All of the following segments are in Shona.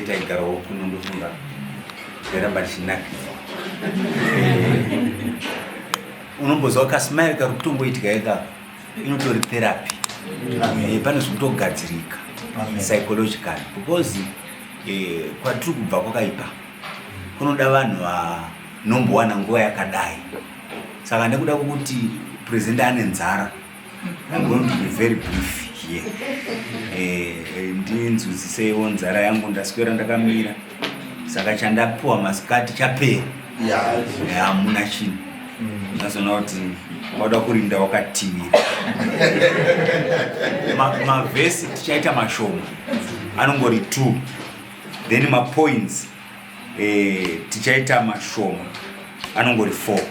Taigarawo kuno, ndofunga ndaramba ndichinakidzwa. Unombozwa kasmile kari kutongoitika ika, inotori therapy. Pane zvekutogadzirika psychologically, because kwatiri kubva kwakaipa, kunoda vanhu vanombowana nguva yakadai. Saka nekuda kwekuti presenter ane nzara, I'm going to be very brief here. Ndinzwisiseiwo nzara yangu, ndaswera ndakamira, saka chandapiwa masikati chapera, hamuna chinhu. Ndazoona kuti wada kurinda wakativira. Mavhesi tichaita mashoma, anongori two, then mapoints tichaita mashoma, anongori four,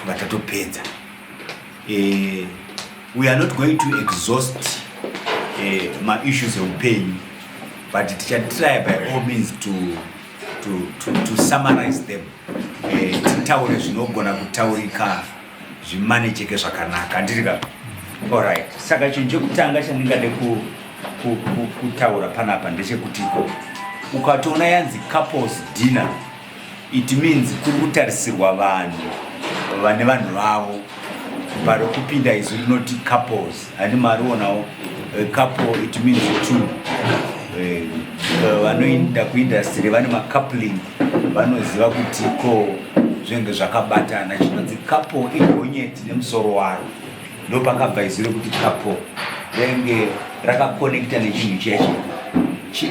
vatatopedza. We are not going to exhaust maissues eupenyu, but tichatry by all means to summarize them, titaure zvinogona kutaurika, zvimanejeke zvakanaka, handiri ka? Alright, saka chinhu chekutanga chandingade kutaura panapa ndechekutiko ukatoona yanzi couples dinner, it means kuri kutarisirwa vanhu vane vanhu vavo vari kupinda. Izwi rinoti couples, handi marionawo? Couple, it means two. Vanoenda kuindustry vane macoupling, vanoziva kuti ko zvinenge zvakabatana. Chinonzi couple igonyeti nemusoro waro. Ndo pakabva izwi rekuti couple, renge rakakonekta nechinhu chiya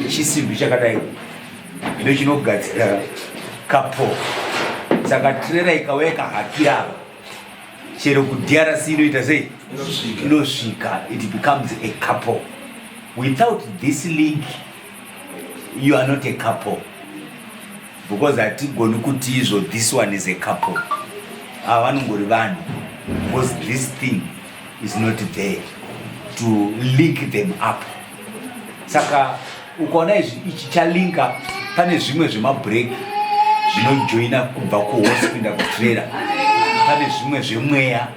chisimbi chakadai, ndo chinogadzira couple. Saka trailer ikauya ikahakira apa, chero kuDRC inoita sei? Inosvika. It becomes a couple. Without this link, you are not a couple, because hatigoni kuti izvo this one is a couple, ava vanongori vanhu, because this thing is not there to link them up. Saka ukaona izvi, ichi chalinka, pane zvimwe zvemabreak zvinojoina kubva kuhorse kuenda kutrailer, pane zvimwe zvemweya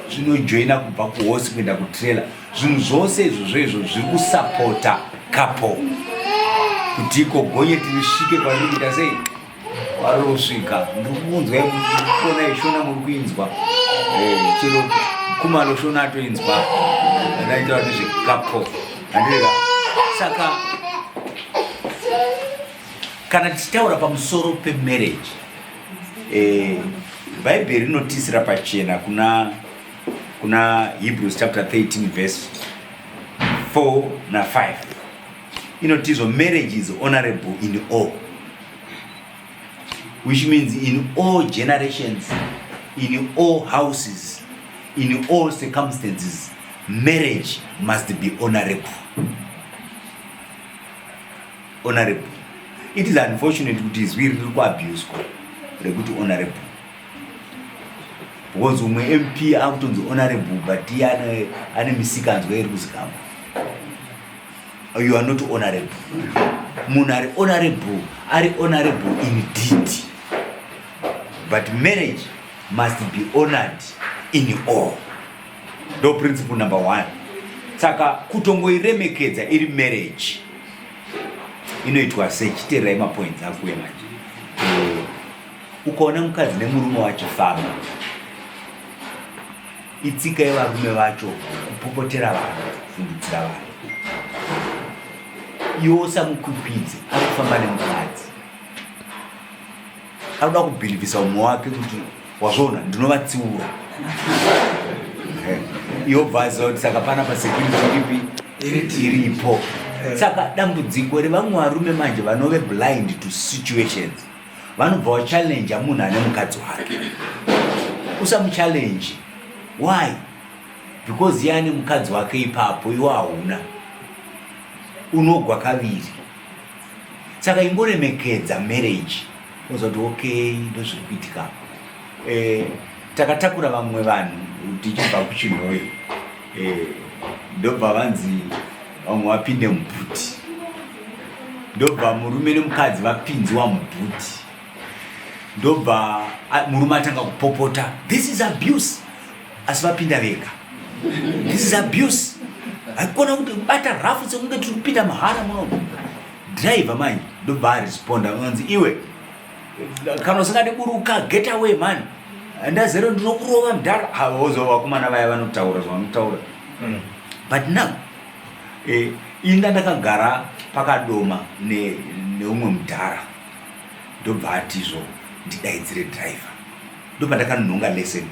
zvinojoina kubva kuhorse kuenda kutrailer. Zvinhu zvose izvozvo izvo zviri kusapota couple kuti iko gonyeti risvike kwariri kuita sei, kwariri kusvika. Ndiri kuunzwa kuona ishona, muri kuinzwa. Chero kumalo shona atoinzwa ndaitaura nezvecouple, handireka? Saka kana tichitaura pamusoro pemarriage, Bhaibheri rinotisira pachena kuna Hebrews chapter 13 verse 4 na5, inotizvo marriage is honorable in all, which means in all generations, in all houses, in all circumstances, marriage must be honorable, honorable. It is unfortunate kuti izwi riri kuabuswa rekuti honorable, because umwe MP akutonzi honorable, but iye ane misikanzwa iri kuzikama. You are not honorable. Munhu ari honorable ari honorable indeed, but marriage must be honored in all. Ndo principle number one. Saka kutongoiremekedza iri marriage inoitwa sei? Chiteererai mapoints akuye manje. Ukaona mukadzi nemurume wachifamba, itsika yevarume vacho kupopotera vanhu, kuvhundutsira vanhu. Iwe usamukwikwidze. Ari kufamba nemukadzi, ari kuda kubhilivhisa umwe wake kuti wazviona, ndinovatsiura. Iwe bva aziva kuti saka pana pasecurity ipi iripo. Saka dambudziko revamwe varume manje vanove blind to situations, vanobva vachallenja munhu ane mukadzi wake. Usamuchallenge. Why? Because iye ane mukadzi wake ipapo, iwe hauna, unogwa kaviri. Saka ingoremekedza marriage, unoziva kuti okay, ndozviri kuitika. Takatakura vamwe vanhu tichibva kuChinhoyi, ndobva vanzi vamwe vapinde muboot, ndobva murume nemukadzi vapinziwa muboot, ndobva murume atanga kupopota, "This is abuse," asi vapinda vega. "This is abuse, haikona kuti bata rafu sekunge tiri kupinda mahara muno." Driver manje ndobva aresponda anzi iwe kana usingade buruka get away man ndazero ndinokurova mudhara. Hawozo vakomana vaya vanotaura zvavanotaura. But now inda ndakagara pakadoma neumwe mudhara ndobva atizvo ndidaidzire driver. Ndobva ndakanonga lesson.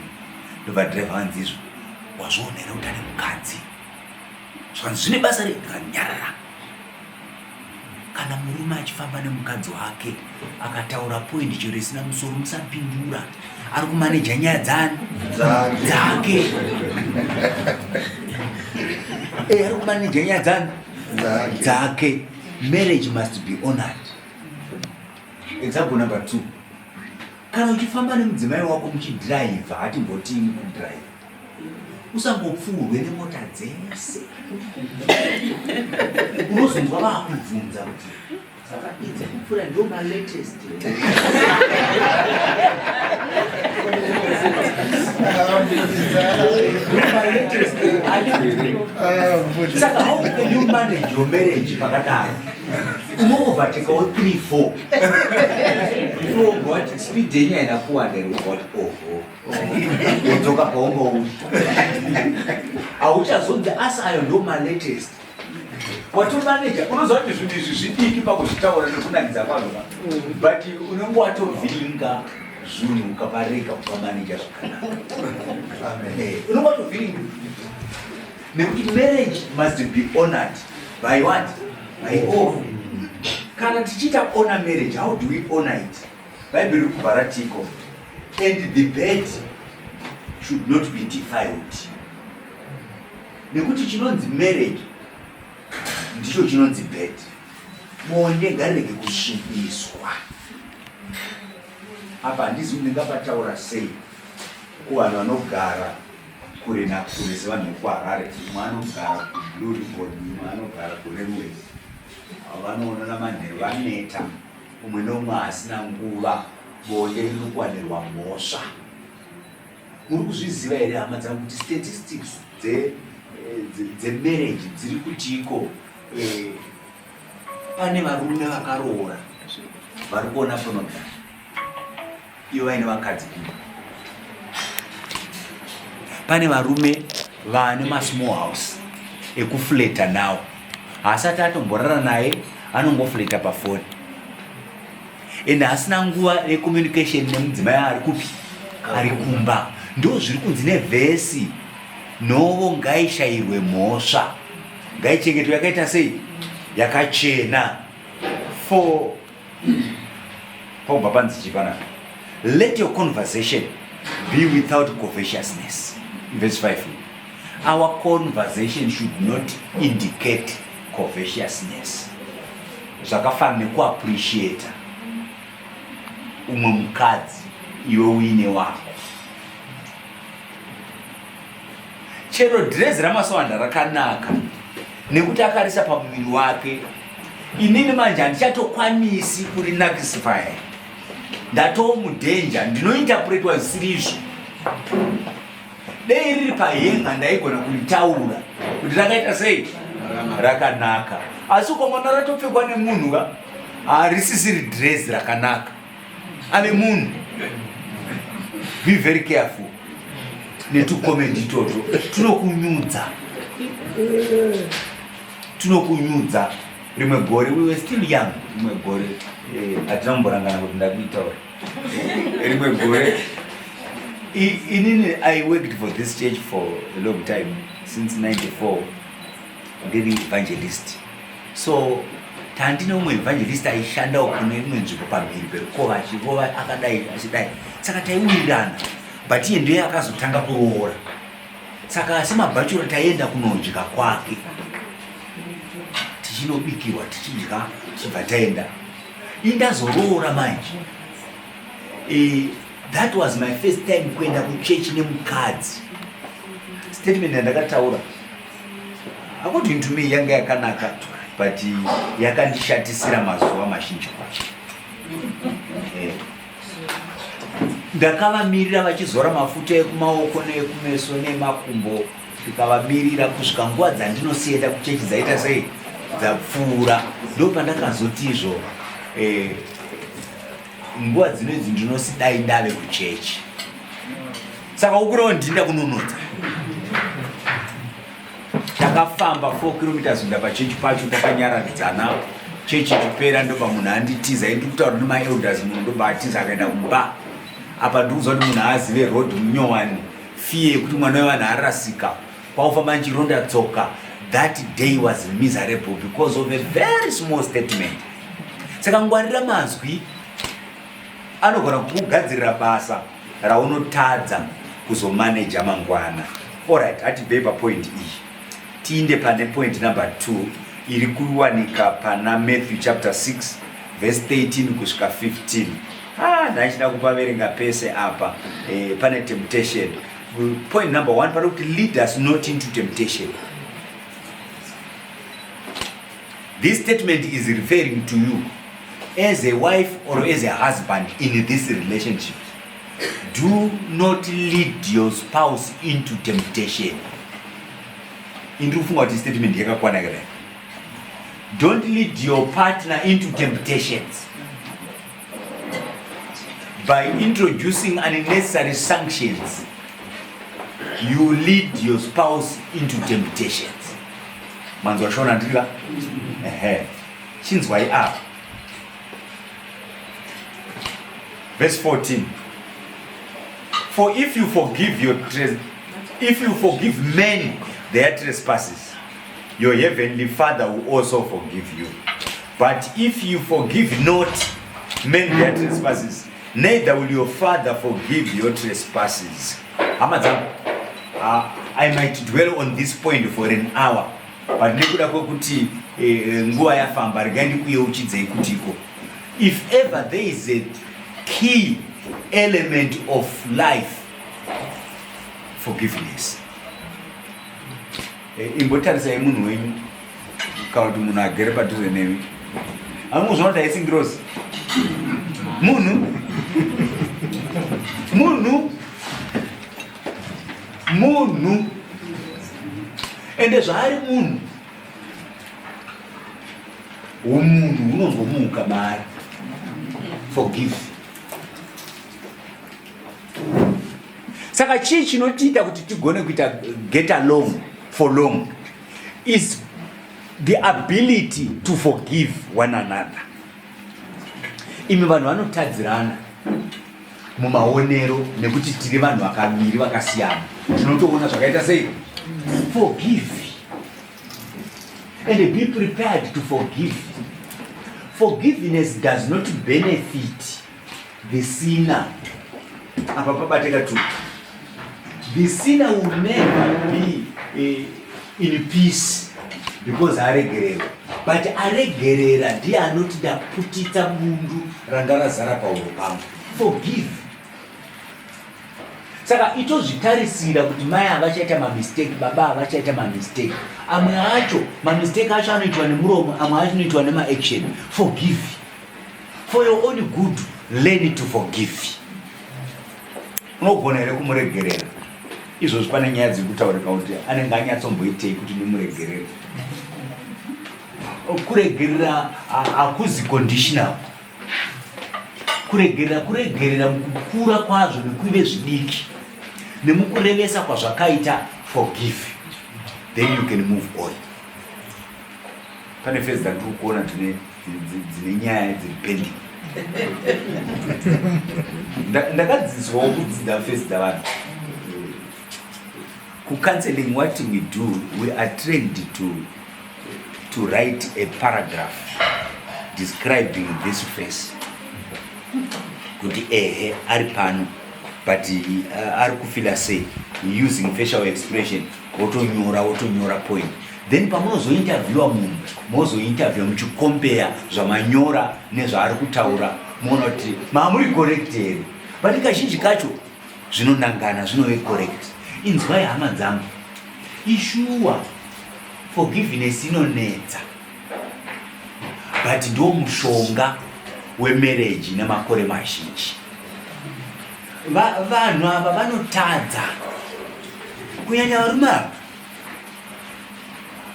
Ndobva driver anzi izvo wazviona here kuti ane mukadzi? Zvanzi zvine basa rei? Ndikanyarara. Kana murume achifamba nemukadzi wake akataura point chero isina musoro musapindura. Ari kumaneja nyaya dzani? Dzake. Ari kumaneja nyaya dzani? Dzake. Marriage must be honored. Example number 2. Kana uchifamba nemudzimai wako muchidhiraivha, hatimbotii kudhiraivha, usangopfuurwe nemota dzese. Unozonzwa vaakubvunza kuti saka idzi kupfuura ndo malatest. Saka how can you manage your marriage pakadaro? Unovertekawo 3 4 before God speed yenyu haina kuwanda here God oho wodzoka paunga uri hauchazonzi asi ayo ndo malatest watomaneja. Unoziva kuti zvinhu izvi zvidiki pakuzvitaura nekunakidza kwazvo, but unenge watovhiringa zvinhu ukaparega kukamaneja zvakanaka. Unenge watovhiringa nekuti marriage must be honored by what? By all. Kana tichiita honor marriage, how do we honor it? Bible riri kubva ratiko, and the bed should not be defiled. Nekuti chinonzi marriage ndicho chinonzi bed. Bonde ngarirege kusvibiswa. Apa handizi kuti ndingapataura sei kuvanhu vanogara kure nakure sevanhu vekuHarare. Umwe anogara kuBlue Ribbon, umwe anogara kuRailways. Vanoonana manheru vaneta, umwe neumwe asina nguva. Bonde rinokuwanirwa mhosva. Muri kuzviziva here hama dzangu kuti statistics dzemarriage dziri kutiko? Pane varume vakaroora vari kuona pornography ivo vaine vakadzi kumba. Pane varume vane masmall house ekufleta nawo, haasati atomborara naye, anongofleta pafoni and haasina nguva yecommunication nemudzimai ari kupi, ari kumba. Ndo zviri kunzi nevhesi, nhovo ngaishayirwe mhosva, ngaichengetwe yakaita sei? Yakachena. For paubva panzi chii panapa? Let your conversation be without covetousness. Verse 5. Our conversation should not indicate covetousness. Zvakafanana nekuappreciata umwe mukadzi iwe uine wako. Chero dhirezi raMasawanda rakanaka nekuti akarisa pamuviri wake, inini manje handichatokwanisi kurinakisifaya, ndatoo mudhenja, ndinointerpretwa zvisiri izvo. Dei riri pahenga ndaigona kuritaura kuti rakaita sei, rakanaka, asi ukamona ratopfekwa nemunhu ka, harisisiri dhirezi rakanaka, ane munhu. Be very careful netucomment itoto, tunokunyudza, tunokunyudza. Rimwe gore, we were still young, rimwe gore hatina kumborangana kuti ndakuitaura. Rimwe gore inini I worked for this church for a long time, since 94 ndiri evangelist. So tandine umwe evangelist aishandawo kune imwe nzvimbo pamhiri perukova, achirova akadai achidai, saka taiwirirana, but iye ndiye akazotanga kuroora. Saka semabhachura taienda kunodya kwake, tichinobikirwa, tichidya, tichibva taenda. Indazoroora manje, that was my first time kuenda kuchechi nemukadzi. Statement yandakataura, according to me, yanga yakanaka, but yakandishatisira mazuva mazhinji kwazvo. Ndakavamirira vachizora mafuta ekumaoko neekumeso neemakumbo, ndikavamirira kusvika nguva dzandinosienda kuchechi dzaita sei. dzapfuura ndo pandakazoti izvo eh, nguva dzino idzi ndinosidai ndave kuchechi saka ukurewo ndinda kunonotsa takafamba 4 kilometers kuenda pachechi pacho takanyararidzana chechi ichipera ndobva munhu anditiza indi kutaura nemaelders munhu ndobva atiza akaenda kumba apa ndikuziva kuti munhu haazive road munyowani fiye yekuti mwana wevanhu arasika kwaufamba ndichironda tsoka that day was miserable because of a very small statement saka ngwarira mazwi anogona kukugadzirira basa raunotadza kuzomaneja mangwana Alright, hatibvei papoint iyi tiinde pane point number 2 iri kuwanika pana Matthew chapter 6 verse 13 kusvika 15. Ah, ndachida kupaverenga pese apa eh, pane temptation. Point number 1 pari kuti lead us not into temptation. This statement is referring to you as a wife or as a husband in this relationship. Do not lead your spouse into temptation. Indiri kufunga kuti statement yakakwana kare. Don't lead your partner into temptations by introducing unnecessary sanctions. You lead your spouse into temptations. Manzwa shona ndira? Ehe. Chinzwai apa. Verse 14. For if you forgive your if you forgive men their trespasses, your heavenly Father will also forgive you. But if you forgive not men their trespasses, neither will your Father forgive your trespasses. Hama dzangu, I might dwell on this point for an hour, but nekuda kwekuti eh, nguva yafamba, regai ndikuyeuchidzei kutiko. If ever there is a key element of life, forgiveness. Eh, imbotarisai munhu wenyu kana kuti munhu agere padhuze nemi amuzvaona kuti haisi ngirozi munhu munhu munhu ende zvaari munhu Umunhu hunongomuka maari. Forgive. Saka chii chinotiita kuti tigone kuita get along for long is the ability to forgive one another. Imi vanhu vanotadzirana mumaonero nekuti tiri vanhu vakaviri vakasiyana, tinotoona zvakaita sei. Forgive and be prepared to forgive. Forgiveness does not benefit the sinner. Apa pabateka tu. The sinner will never be eh, in peace because aregererwa. But aregerera ndiye anoti ndaputitsa bundu ranga razara pauro pangu. Forgive. Saka itozvitarisira kuti mai havachaita mamistake, baba havachaita mamistake. Amwe acho mamistake acho anoitwa nemuromo, amwe acho anoitwa nemaaction. Forgive. For your own good, learn to forgive. Unogona here kumuregerera? Izvozvi pane nyaya dziri kutaurika kuti anenge anyatsomboitei kuti ndimuregerere. Kuregerera hakuzi conditional. Kuregerera kuregerera mukukura kwazvo nekuve zvidiki nemukurevesa kwazvakaita. Forgive, then you can move on. Pane fezi dzandiri kuona dzine nyaya dziri pending. Ndakadzidziswawo kudzidza fezi dzavanhu. Kucounseling, what we do, we are trained to write a paragraph describing this face kuti ehe ari pano but ari kufila sei using facial expression, wotonyora wotonyora point, then pamunozointerviewa munhu mozointerviewa muchikompeya zvamanyora nezvaari kutaura, moona kuti mamuri correct here, but kazhinji kacho zvinonangana zvinove correct. Inzwai hama dzangu, ishuwa forgiveness inonetsa, but ndo mushonga wemarriage nemakore mazhinji. Vanhu ava vanotadza, kunyanya varume ava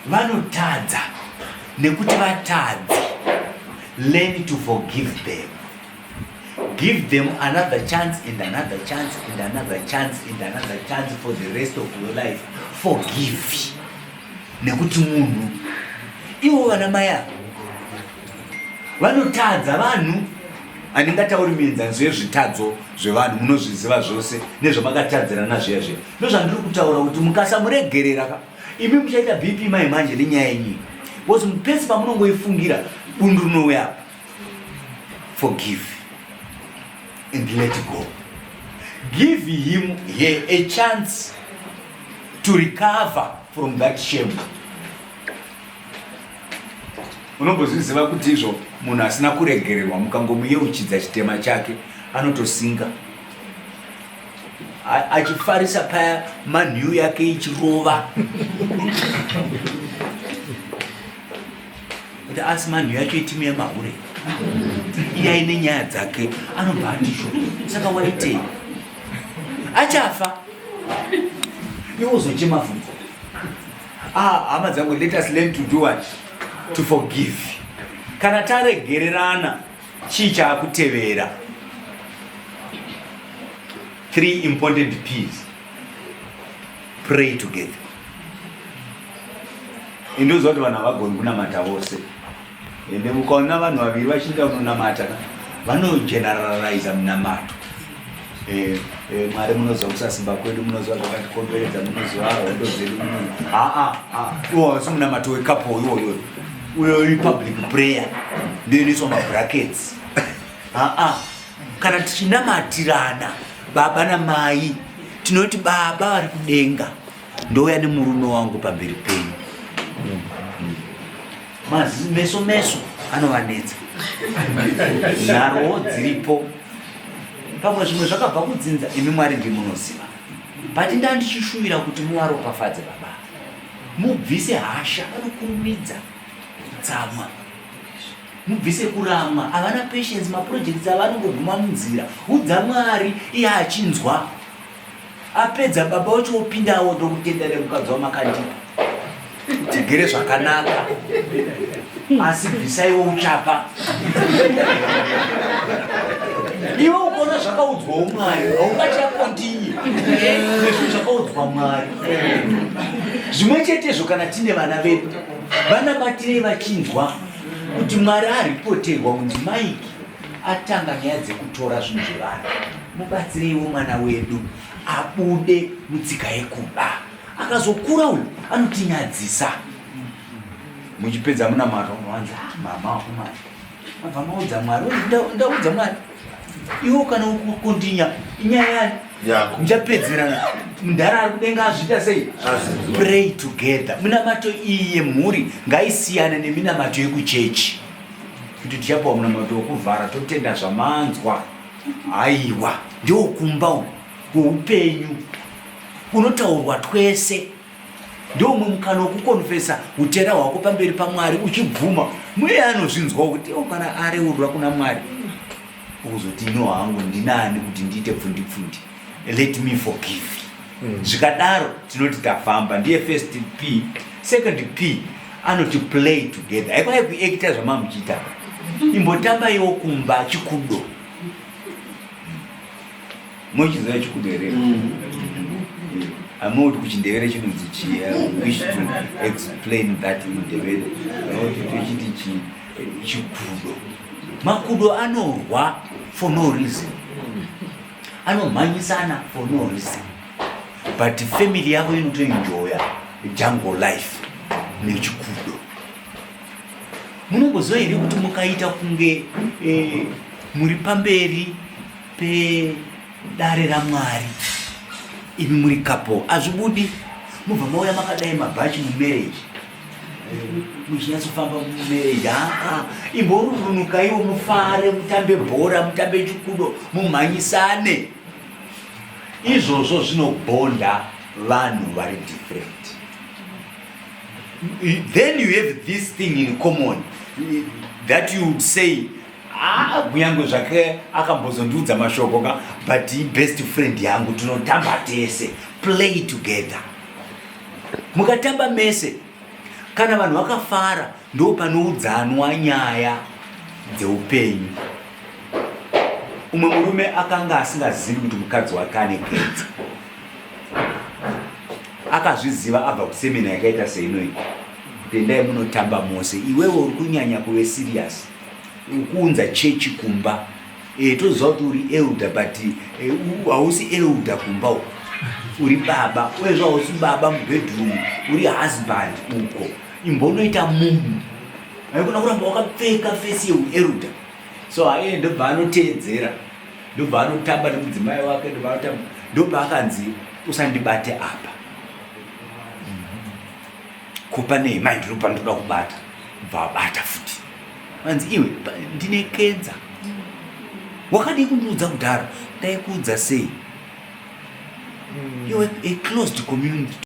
vanotadza. Nekuti vatadzi. Learn to forgive them. Give them another chance and another chance and another chance and another chance for the rest of your life. Forgive. Nekuti munhu ivo vana mai ava vanotadza vanhu handingatauri mienzaniso yezvitadzo zvevanhu munozviziva zvose nezvamakatadzirana zviya zviya ndozvandiri kutaura kuti mukasamuregerera ka imi muchaita bp mai manje nenyaya yenyu because pese pamunongoifungira bundu rinouya apa forgive and let go give him her a chance to recover from that shame unombozviziva kuti izvo munhu asina kuregererwa mukangomuyeuchidza chitema chake anotosinga achifarisa paya manhiu yake ichirova kuti asi manhu yacho itimu yemahure iye aine nyaya dzake anobva atisho saka waitei achafa iwe uzochema futi ah hama dzangu let us learn to do what to forgive kana taregererana chii chaakutevera three important p's pray together Indoziva kuti vanhu havagoni kunamata vose. Ende mukaona vanhu vaviri vachiinda kunonamata ka vanogeneraliza munamato. Eh, eh, Mwari munoziva kusasimba kwedu, munoziva zvakatikomberedza, munoziva hondo dzedu. Aa, aa, uwo hausi munamato wekapo iwoyo. Uyo ipublic prayer ndiyo inoiswa mabrackets. Aa, kana tichinamatirana baba namai tinoti baba vari kudenga ndouya nemurume wangu pamberi penyu meso meso anovanetsa nharowo dziripo pamwe zvimwe zvakabva kudzinza imi mwari ndimunoziva but ndaa ndichishuvira kuti muvaropafadze baba mubvise hasha vanokurumidza kutsamwa mubvise kuramwa havana patience maprojects avanongoguma munzira udza mwari iye achinzwa Apedza baba wacho wopindawo ndokutenda nemukadzi wamakandipa. Tigere zvakanaka. Asi bvisaiwo uchapa. Iwe ukaona zvakaudzwawo Mwari, haungachakontinye nezvinhu zvakaudzwa Mwari. Zvimwe chetezvo kana tine vana vedu, vanamatirei vachinzwa kuti Mwari aripoterwa kunzi Mike atanga nyaya dzekutora zvinhu zvevanhu. Mubatsireiwo mwana wedu abude mutsika yekuba. Akazokura uyu anotinyadzisa. Muchipedza munamato unowanza ah, mama wako Mwari. Mabva maudza Mwari, ndaudza Mwari. Iwe kana ukukondinya inyaya yani? Yako. Muchapedzerana. Mudhara ari kudenga azviita sei? Pray together. Minamato iyi yemhuri ngaisiyane neminamato yekuchechi. Kuti tichapiwa munamato wekuvhara totenda zvamanzwa. Haiwa, ndokumba uku kweupenyu unotaurwa twese ndoumwe mukana wekukonfesa utera hwako pamberi pamwari uchibvuma mweya anozvinzwawo kuti oh, kana areurura kuna mwari ukuzoti ino hangu ndinani kuti ndiite pfundipfundi let me forgive mm. zvikadaro tinoti tafamba ndiye first p second p anoti play together haikwai kuekita zvamamuchiita imbotambaiwo kumba chikudo mochiziva chikudo here mm. amoti kuchindevere chinonzi chii wish to explain that in ndevere anoti tochiti chikudo makudo anorwa for no reason anomhanyisana for no reason but family yavo inotoenjoya jungle life nechikudo munomboziva here kuti mukaita kunge eh, muri pamberi pedare ramwari imi muri couple hazvibudi mubva mauya makadai mabhachi mumarriage muchinyatsofamba mumarriage haa imborurunukaiwo mufare mutambe bhora mutambe chikudo mumhanyisane izvozvo zvinobhonda vanhu vari different then you have this thing in common that you would say ah, kunyange zvake akambozondiudza mashoko ka but best friend yangu tinotamba tese play together mukatamba mese kana vanhu vakafara Ndo panoudzanwa nyaya dzeupenyu. Umwe murume akanga asingazivi kuti mukadzi wake ane kenza. Akazviziva abva kusemina yakaita seinoyi kuti endai munotamba mose. Iwewe uri kunyanya kuve serious. Uri kuunza chechi kumba. E, toziva kuti uri elder but e, hausi elder kumba uko. Uri baba. Uyezve hausi baba mubedroom. Uri husband uko. Imbonoita munhu. Haikona kuramba wakapfeka face yeuelder. So aye ndobva anoteedzera. Ndobva anotamba nemudzimai wake ndobva anotamba. Ndobva akanzi usandibate apa. Ko pane mai ndinopa ndoda kubata. Bva abata futi. Anzi iwe ndine kenza. Wakadii kundiudza kudhara? Ndaikuudza sei? You were a closed community.